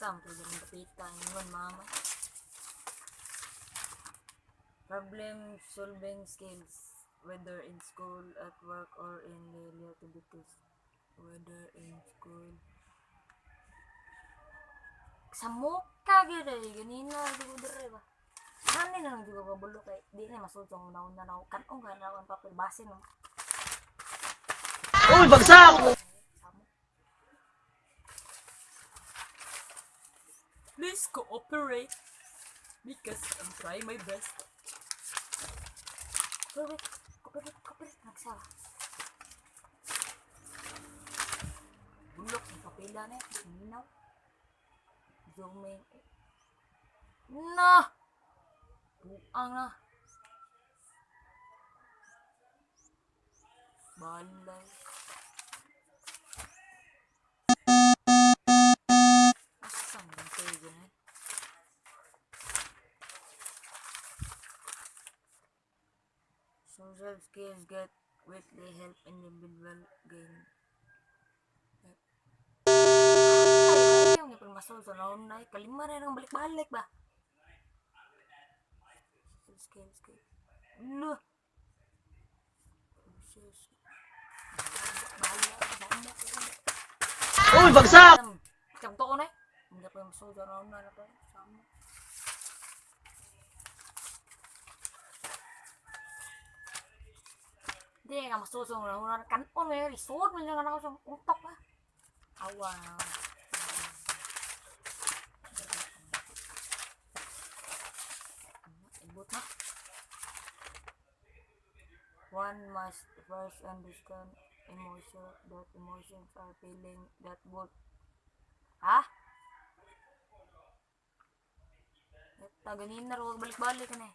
Asa man pud ang dapita ingon mama. Problem solving skills, whether in school, at work, or in daily activities. Whether in school. Sa muka gyud ay ganina gyud ko diri ba. Hani na lang gyud ko kabulo kay di na masud sa una-una na ako. Kan-ong ka na ako ang papel basin no. Uy, bagsak! Samo. Please cooperate because I'm trying my best. Cooperate, cooperate, cooperate. Nagsawa. Bulok ang papela na eh. Minaw. Zooming. Na! Buang na. Balay. Asa man kayo ganun? Social skills get greatly help individual gain. Ay, yung ipagmasol sa naon na kalima na nang balik-balik ba? Social skills, skills. Lo! Social skills. Bahala, sama ko. Uy, bagsak! Macam to na eh. Hindi pa yung masol sa naon na na to. Sama. Hindi nga masol sa naon na. Kanon nga lisod man nga nako sa utok ba. Awa. Ibot na. One must first understand emotion, that emotions are feeling that both. Ha? Ito, ganina ro balik-balik na eh.